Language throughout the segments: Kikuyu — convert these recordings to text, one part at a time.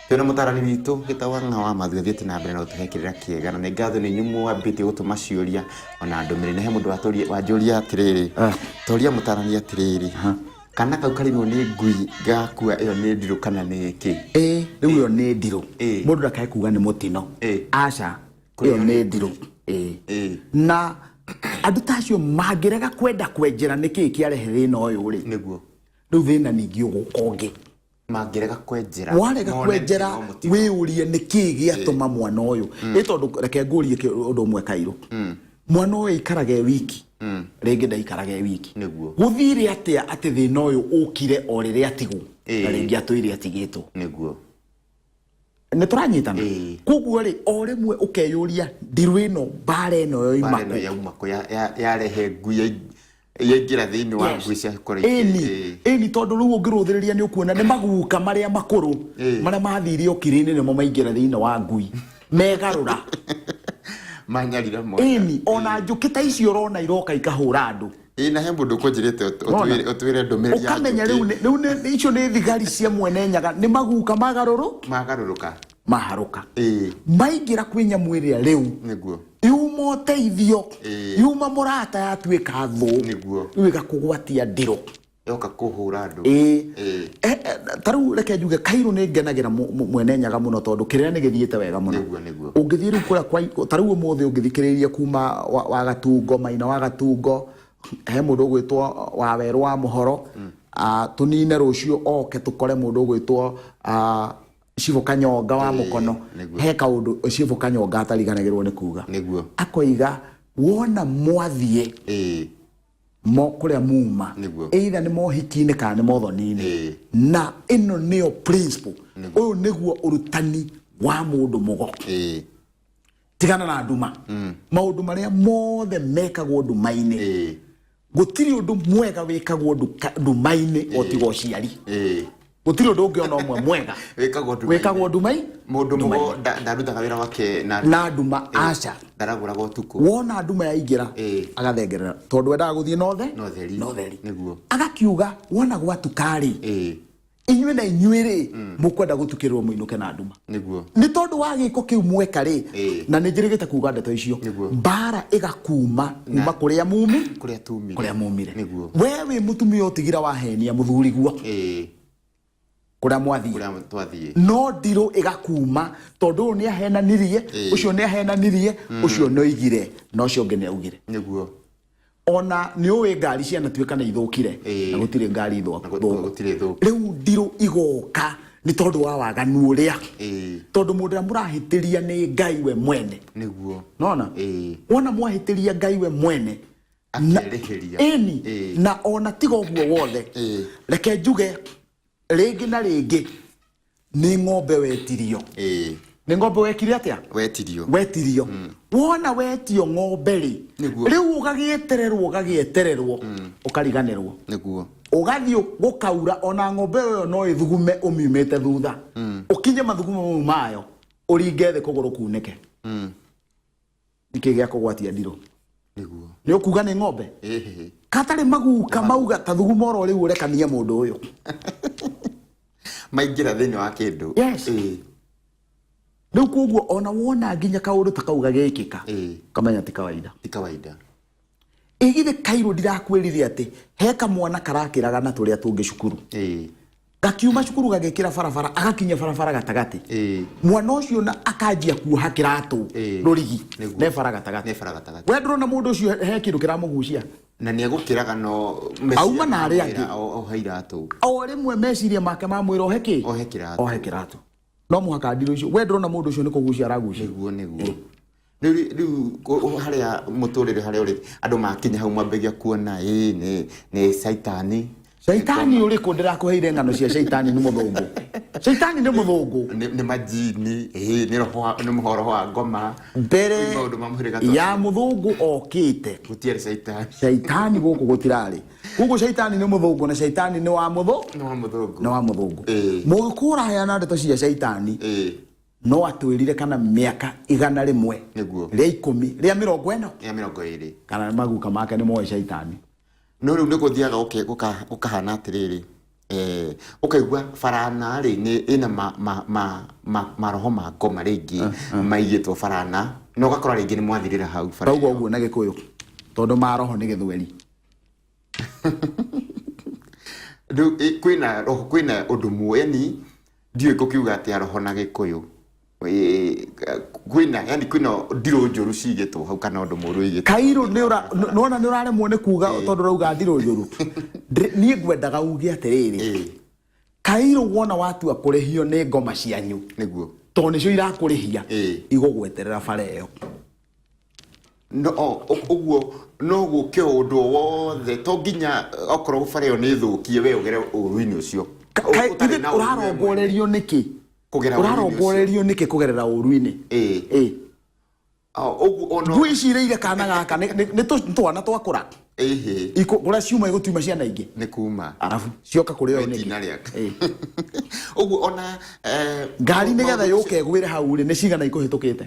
Twĩna mũtarani witũ gĩtagwo Ng'a wa Mathu athiĩte na mbere na gũtũhe kĩrĩra kĩega, na nĩ ngatho nĩ inyuĩ mwambĩtie gũtũma ciũria ona ndũmĩrĩri. Na he mũndũ wanjũria atĩrĩrĩ, toria mũtarani atĩrĩrĩ, kana kau karĩirwo nĩ ngui gakua ĩyo nĩ ndirũ kana nĩ kĩ? Ĩĩ, rĩu ĩyo nĩ ndirũ. Ĩĩ. Mũndũ ndakae kuga nĩ mũtino. Ĩĩ. Aca, ĩyo nĩ ndirũ. Ĩĩ. Ĩĩ. Na andũ ta acio mangĩrega kwenda kwenjera nĩkĩĩ kĩarehe thĩna ũyũ rĩ, Nĩguo. rĩu thĩna ningĩ ũgũka ũngĩ. Mangĩrega kwenjera, warega mone kwenjera no mũtino. Wĩyũrie nĩkĩĩ gĩatũma mwana ũyũ ĩ, tondũ reke ngũrie ũndũ ũmwe kairũ, mwana ũyũ aikaraga e wiki, rĩngĩ ndaikaraga e wiki. Nĩguo. Gũthire atĩa atĩ thĩna ũyũ ũkire o rĩrĩa atigwo na rĩngĩ atũire atigĩtwo? Nĩguo. Nĩ tũranyitana? Ĩĩ. Koguo rĩ, o rĩmwe ũkeyũria ndirũ ĩno, mbara ĩno yoima Mbara ĩno kũ? Yauma kũ? Yarehe ngui yaingĩra thĩinĩ wa ngui cia kũrĩa? Ĩni. Ĩĩ. Ĩni, tondũ rĩu ũngĩrũthĩrĩria nĩ ũkuona nĩ maguka marĩa makũrũ marĩa mathire ũkirĩ-inĩ nĩmo maingĩra thĩinĩ wa ngui megarũra. Manyarira mwana. Ĩni, ona njũkĩ ta icio ũrona iroka ikahũra andũ. Ĩĩ, na he mũndũ ũkũnjĩrĩte Wona? ũtwĩre ndũmĩrĩri ya Ũkamenya njũkĩ. Rĩu rĩu icio nĩ thigari cia mwene Nyaga, nĩ maguka magarũrũ Magarũrũka. Maharũka. Ĩĩ. Maingĩra kwĩ nyamũ ĩrĩa rĩu Nĩguo. yuma ũteithio, yuma mũrata, yatuĩka thũ. Nĩguo. Rĩu ĩgakũgwatia ndirũ. Yoka kũhũra andũ. Ĩĩ. Ĩĩ. Ta rĩu reke njuge kairũ nĩ ngenagĩra mwene Nyaga mũno tondũ kĩrĩra nĩ gĩthiĩte wega mũno. Nĩguo, nĩguo. Ũngĩthiĩ rĩu kũrĩa kwa ta rĩu ũmũthĩ ũngĩthikĩrĩria kuma wa Gatungo, Maina wa Gatungo, he mũndũ ũgwĩtwo wa Werũ wa Mũhoro, tũnine rũciũ oke tũkore mũndũ ũgwĩtwo Cibũ Kanyonga wa Mũkono. Nĩguo. He kaũndũ Cibũ Kanyonga atariganagĩrwo nĩ kuga. Nĩguo. Akoiga wona mwathiĩ mo kũrĩa muma, Nĩguo. either nĩ mohiki-inĩ kana nĩ mothoni-inĩ, na ĩno nĩyo principle, ũyũ nĩguo ũrutani wa mũndũ mũgo, tigana na nduma. Maũndũ marĩa mothe mekagwo nduma-inĩ, gũtirĩ ũndũ mwega wĩkagwo nduma-inĩ o tiga ũciari. Gũtirĩ ũndũ ũngĩ ona ũmwe mwega Wĩkagwo nduma-inĩ. Wĩkagwo ndumai. Mũndũ mũgo Nduma-inĩ. ndarutaga wĩra wake na Na nduma, aca. Ndaragũraga ũtukũ. Wona nduma yaingĩra, agathengerera tondũ endaga gũthiĩ nothe Na ũtheri. Na ũtheri. Nĩguo. Agakiuga wona gwatuka-rĩ, inyuĩ na inyuĩ rĩ, mũkwenda gũtukĩrĩrwo mũinũke na nduma. Nĩguo. Nĩ tondũ wa gĩko kĩu mweka rĩ, na nĩ njĩrĩgĩte kuga ndeto icio. Nĩguo. Mbara ĩgakuma kuma kũrĩa mumi Kũrĩa tumire. Kũrĩa mumire. Nĩguo. We wĩ mũtumia ũtigira wahenia mũthuriguo kũrĩa mwathiĩ. Kũrĩa twathiĩ. No ndirũ ĩgakuma tondũ ũyũ nĩ ahenanirie, ũcio nĩ ahenanirie, ũcio nĩ oigire na ũcio ũngĩ nĩ augire. Nĩguo. Ona nĩ ũĩ ngari cianatuĩka nĩ ithũkire, na gũtirĩ ngari Na thũku. Gũtirĩ thũku. Rĩu ndirũ igoka nĩ tondũ wa waganu ũrĩa, tondũ mũndũ ũrĩa mũrahĩtĩria nĩ Ngai we mwene. Nĩguo. Nona wona mwahĩtĩria Ngai we mwene Akerĩhĩria. Ĩni. Na ona tiga ũguo wothe, reke njuge rĩngĩ na rĩngĩ nĩ ng'ombe wetirio. Nĩ ng'ombe wekire atĩa? Wetirio. Wetirio. Wona wetio ng'ombe rĩ, Nĩguo. rĩu ũgagĩetererwo, ũgagĩetererwo, ũkariganĩrwo. Nĩguo. Ũgathiĩ gũkaura, ona ng'ombe ĩyo no ĩthugume ũmiumĩte thutha, ũkinye mathugumo mau mayo ũringe thĩ kũgũrũ kunĩke. Nĩkĩ gĩa kũgwatia ndirũ? Nĩguo. Nĩ ũkuga nĩ ng'ombe Ĩĩ. katarĩ maguka mauga ta thuguma oro rĩu ũrekanie mũndũ ũyũ. Maingĩra thĩinĩ wa kĩndũ. Yes. Rĩu koguo ona wona nginya kaũndũ ta kau gagĩkĩka, kamenya ti kawaida. Ti kawaida. Ĩgithĩ kairũ ndirakwĩrire atĩ he kamwana karakĩraga na tũrĩa tũngĩ cukuru, gakiuma cukuru gagĩkĩra barabara, agakinya barabara gatagatĩ, mwana ũcio na akanjia kuoha kĩratũ rũrigi. Nĩguo. Ne bara gatagatĩ. Ne bara gatagatĩ. We ndũrona mũndũ ũcio he kĩndũ kĩramũgucia? Na nĩ egũkĩraga no Auma na arĩa angĩ. Ohe iratũ. O rĩmwe meciria make mamwĩra ohe kĩ? Ohe kĩratũ. Ohe kĩratũ. No mũhaka ndirũ icio, we ndũrona mũndũ ũcio nĩ kũgucia aragucia? Nĩguo, nĩguo. Rĩu harĩa mũtũrĩre harĩa ũrĩ, andũ makinya hau mambagia kuona ĩ nĩ caitani. Caitani ũrĩkũ? Ndĩrakũheire ng'ano cia caitani. Nĩ mũthũngũ, caitani nĩ mũthũngũ. Nĩ majini, ĩ nĩ roho nĩ roho wa ngoma. Mbere Maũndũ ma mũhĩrĩga ta ya mũthũngũ okĩte, gũtiarĩ caitani. Caitani gũkũ gũtirarĩ. Koguo caitani nĩ mũthũngũ na caitani nĩ wa mũthũ Nĩ wa mũthũngũ. Nĩ wa mũthũngũ. Ĩĩ. Mũgĩkũyũ ũraheana ndeto cia caitani, no atwĩrire kana mĩaka 100 rĩa 10, rĩa 40, Rĩa 20. Kana maguka make nĩ moĩ caitani. No rĩu nĩ gũthiaga gũkahana atĩrĩrĩ. Ũkaigua barana rĩ nĩ ĩna maroho ma ngoma rĩngĩ maigĩtwo barana na ũgakora rĩngĩ nĩ mwathirĩra hau bara. Tauga ũguo na Gĩkũyũ tondũ maroho nĩ Gĩthweri. Rĩu kwĩna roho, kwĩna ũndũ muo, yani ndiũĩ ngũkiuga atĩa roho na Gĩkũyũ. Kwĩna yani kwĩna ndirũ njũru cigĩtwo hau kana ũndũ mũũru wĩigĩtwo. Kairũ nĩ ũra nĩwona nĩ ũraremwo nĩ kuga tondũ ũrauga ndirũ njũru. Niĩ ngwendaga uge atĩrĩrĩ, kairũ wona watua kũrĩhio nĩ ngoma cianyu, nĩguo, tondũ nĩcio irakũrĩhia, igũgweterera bara ĩyo. No ũguo no gũke ũndũ wothe, to nginya okorwo bara ĩyo nĩ thũkie we ũgere ũru-inĩ ũcio. Ũtarĩ na ũru we mwene. Ũrarongorerio nĩkĩ? Kũgera ũru-inĩ ũcio. Ũrarongorerio nĩkĩ kũgerera ũru-inĩ? Ũguo ona Ngui icirĩire kana gaka nĩ twana twakũra. Kũrĩa ciuma igũtiuma ciana ingĩ. Nĩ kuma. Arabu cioka kũrĩ ũyũ nĩkĩ? Itina rĩake. Ũguo ona Ngari nĩgetha yũke ĩgwĩre hau rĩ, nĩ cigana ikũhĩtũkĩte?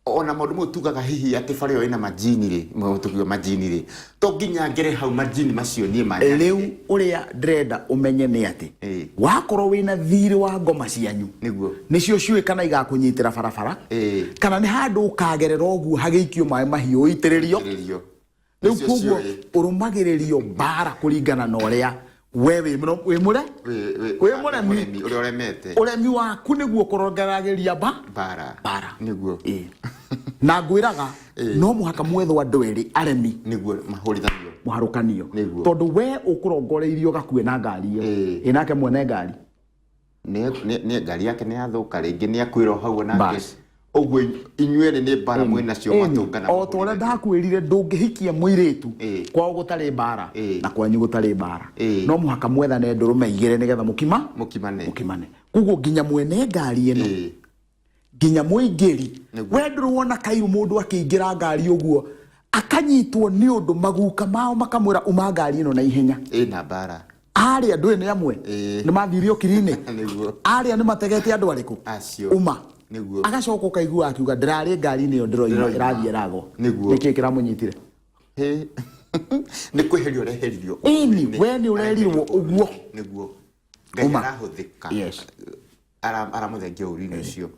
Ona maũndũ mau tugaga hihi atĩ bara ĩyo ĩna majini rĩ, tũkiuga majini rĩ, to nginya ngere hau majini macio niĩ manyarire. Rĩu ũrĩa ndĩrenda ũmenye nĩ atĩ, wakorwo wĩna thirĩ wa ngoma cianyu, nĩcio ciũĩ kana igakũnyitĩra barabara, kana nĩ handũ ũkagerera ũguo hagĩikio maĩ mahiũ ũitĩrĩrio. Ũitĩrĩrio. Rĩu Nĩcio koguo ciũĩ. ũrũmagĩrĩrio mbara kũringana na ũrĩa we wĩ mũno, wĩ mũre? Wĩ mũremi. Mũremi, ũrĩa ũremete. Ũremi waku nĩguo kũrongeragĩria Mbara. mbara. Nĩguo. Na ngwĩraga, no mũhaka mwethwo andũ erĩ aremi. Nĩguo mahũrithanio. Mũharũkanio. Nĩguo. Tondũ we ũkũrongoreirio gakue na ngari ĩyo. Ĩ nake mwene ngari. Nĩ ngari yake nĩ yathũka rĩngĩ, nĩ akuĩrwo hau onake. Bas. Ũguo inyuĩ erĩ nĩ mbara mwĩ nacio matũngana O ta ũrĩa ndakwĩrire ndũngĩhikia mũirĩtu kwao gũtarĩ mbara na kwanyu gũtarĩ mbara. No mũhaka mwethane ndũrũme igĩrĩ nĩgetha mũkima? Mũkimane. Mũkimane. Koguo nginya mwene ngari ĩno, nginya mũingĩri. We ndũrĩ wona kairũ mũndũ akĩingĩra ngari ũguo akanyitwo nĩ ũndũ maguka mao makamwĩra uma ngari ĩno na ihenya. Ĩna mbara. Arĩa ndũĩ nĩ amwe. Nĩ mathiire ũkiri-inĩ. Nĩguo. Arĩa nĩ mategete andũ arĩkũ? Acio. Uma. Nĩguo. Agacoka ũkaigua akiuga ndĩrarĩ ngari-inĩ ĩyo ndĩroima, Ndĩroima. ĩrathiĩ ĩragwa. Nĩguo. Nĩkĩ kĩramũnyitire? Nĩ kwĩherio ũreheririo Ĩni, ũru-inĩ. we nĩ ũrerirwo ũguo. Nĩguo. Ngai Uma. arahũthĩka. Yes. Aramũthengia ũru-inĩ ũcio.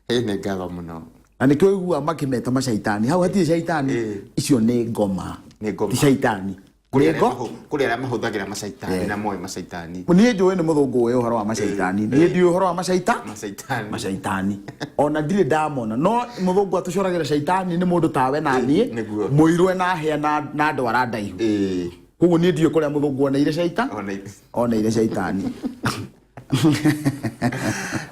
Ĩ, nĩ ngatho mũno. Na nĩkĩo ũiguaga makĩmeta macaitani. Hau hatirĩ caitani. Icio nĩ ngoma. Nĩ ngoma. Ti caitani. Kũrĩ Nĩ ngo? arĩa mahũthagĩra macaitani na moĩ macaitani. Niĩ njũĩ nĩ mũthũngũ ũĩ ũhoro wa macaitani. Niĩ ndiũĩ ũhoro wa macaita? Macaitani. Macaitani. Ona ndirĩ ndamona. No mũthũngũ atũcoragĩra caitani nĩ mũndũ tawe na niĩ. Nĩguo. Mũirũ ena hĩa na ndwara ndaihu. Koguo niĩ ndiũĩ kũrĩa mũthũngũ oneire caita? Oneire caitani.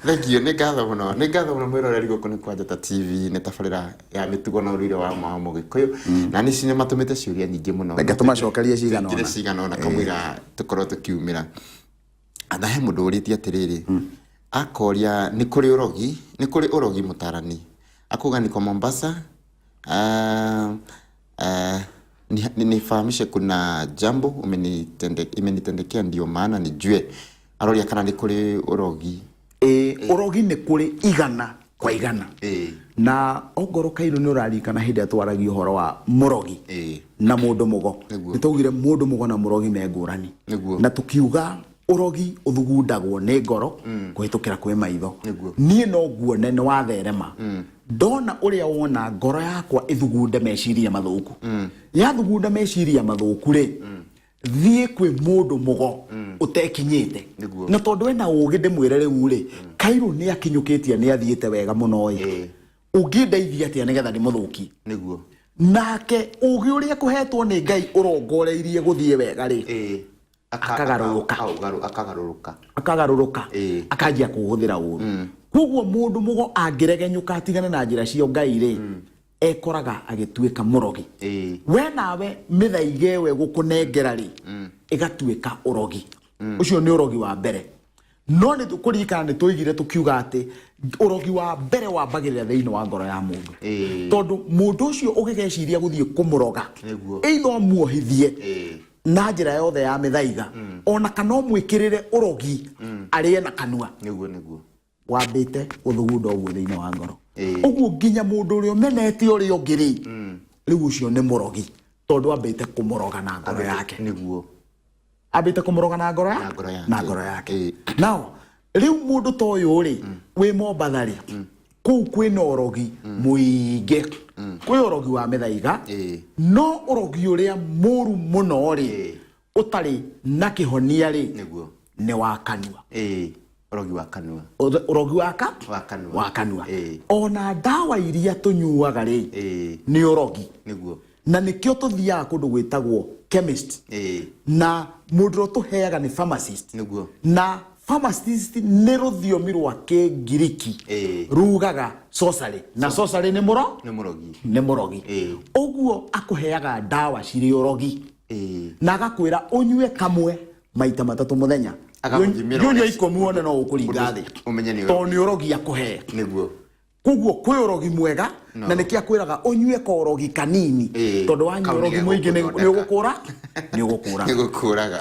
Thank you. Nĩ ngatho mũno. Nĩ ngatho mũno mwĩroreri gũkũ nĩ kwa Njata TV, nĩ tabarĩra ya mĩtugo na ũndũire wa ma Mũgĩkũyũ. Na nĩ nĩ matũmĩte ciũria nyingĩ mũno. Reke tũmacokerie cigana Tũingĩre ũna. cigana ũna kamũira tũkorwo tũkiumĩra. Na he mũndũ ũrĩtie atĩrĩrĩ, akoria nĩ kũrĩ ũrogi, nĩ kũrĩ ũrogi mũtarani. Akuga niko Mombasa, nifahamishe kuna jambo imenitendekea ndio maana nijue. Aroria kana nĩ kũrĩ ũrogi. Ũrogi nĩ kũrĩ igana kwa igana. Na ongorwo kairũ nĩ ũraririkana hĩndĩ ĩrĩa twaragia ũhoro wa mũrogi na mũndũ mũgo. Nĩ twaugire mũndũ mũgo na mũrogi me ngũrani. Na tũkiuga ũrogi ũthugundagwo nĩ ngoro kũhĩtũkĩra kwĩ maitho. Niĩ no nguone nĩ watherema. Ndona ũrĩa wona ngoro yakwa ĩthugunde meciria mathũku. Yathugunda meciria mathũku rĩ, thiĩ kwĩ mũndũ mũgo ũtekinyĩte. Na tondũ ena ũgĩ ndĩmwĩre rĩu rĩ, kairũ nĩ akinyũkĩtie nĩ athiĩte wega mũno ĩ. Ũngĩndeithia atĩa nĩgetha ndĩmũthũkie? Nake ũgĩ ũrĩa kũhetwo nĩ Ngai ũrongoreirie gũthiĩ wega rĩ, Akagarũrũka. Akagarũrũka. Akagarũrũka. Akanjia kũhũthĩra ũru. Koguo mũndũ mũgo angĩregenyũka atigane na njĩra cia Ngai rĩ, ekoraga agĩtuĩka mũrogi. We nawe mĩthaiga ĩyo ĩgũkũnengera rĩ, ĩgatuĩka ũrogi. Ũcio nĩ ũrogi wa mbere. No nĩ tũkũririkana nĩ tũigire tũkiuga atĩ ũrogi wa mbere wambagĩrĩra thĩinĩ wa ngoro ya mũndũ. Tondũ mũndũ ũcio ũgĩgeciria gũthiĩ kũmũroga, either ũmuohithie na njĩra yothe ya mĩthaiga, ona kana ũmwĩkĩrĩre ũrogi arĩe na kanua. Nĩguo. Wambĩte gũthugunda ũguo thĩinĩ wa ngoro. Ũguo nginya mũndũ ũrĩa ũmenete ũrĩa ũngĩ rĩ, rĩu ũcio nĩ mũrogi, tondũ ambĩte kũmũroga na ngoro yake. Ambĩte kũmũroga na ngoro ya Na ngoro yake. Na ngoro yake. Ĩĩ. Nao rĩu mũndũ ta ũyũ rĩ, wĩ Mombatha rĩ, kũu kwĩna ũrogi mũingĩ, kwĩ ũrogi wa mĩthaiga. Ĩĩ. No ũrogi ũrĩa mũru mũno rĩ, ũtarĩ na kĩhonia rĩ, Nĩguo. Nĩ wa kanua. Ĩĩ, ũrogi wa kanua. Ũrogi wa ka Wa kanua. Wa kanua. Ĩĩ. Ona ndawa iria tũnyuaga rĩ, Ĩĩ. nĩ ũrogi. Nĩguo. Na nĩkĩo tũthiaga kũndũ gwĩtagwo chemist, Ĩĩ. na mũndũ ũrĩa ũtũheaga nĩ pharmacist. Nĩguo. Na pharmacist nĩ rũthiomi rwa Kĩngiriki, Ĩĩ. rugaga sorcery, na sorcery nĩ mũro Nĩ mũrogi. Nĩ mũrogi. Ĩĩ. Ũguo akũheaga ndawa cirĩ ũrogi, Ĩĩ. na agakwĩra ũnyue kamwe maita 3 mũthenya. Agagũthimĩra Ũnyue ũrĩa 10 wone no ũkũringa thĩ. Ũmenye nĩ Tondũ nĩ ũrogi akũhe. Nĩguo. Koguo kwĩ ũrogi mwega, No. na nĩkĩo akwĩraga ũnyue korogi kanini, Ĩĩ. tondũ wanyua Kau ũrogi mũingĩ nĩ nĩgegũkũthondeka. ũgũkũra, nĩ ũgũkũra. Nĩ gũkũraga.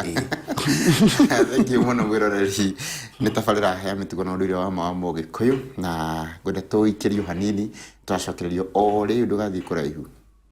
Thank you mũno mwĩroreri. Nĩ tabarĩra ya mĩtugo na ũndũire wa ma wa Mũgĩkũyũ, na ngwenda tũikĩrio hanini, twacokererio o rĩu, ndũgathiĩ kũraihu.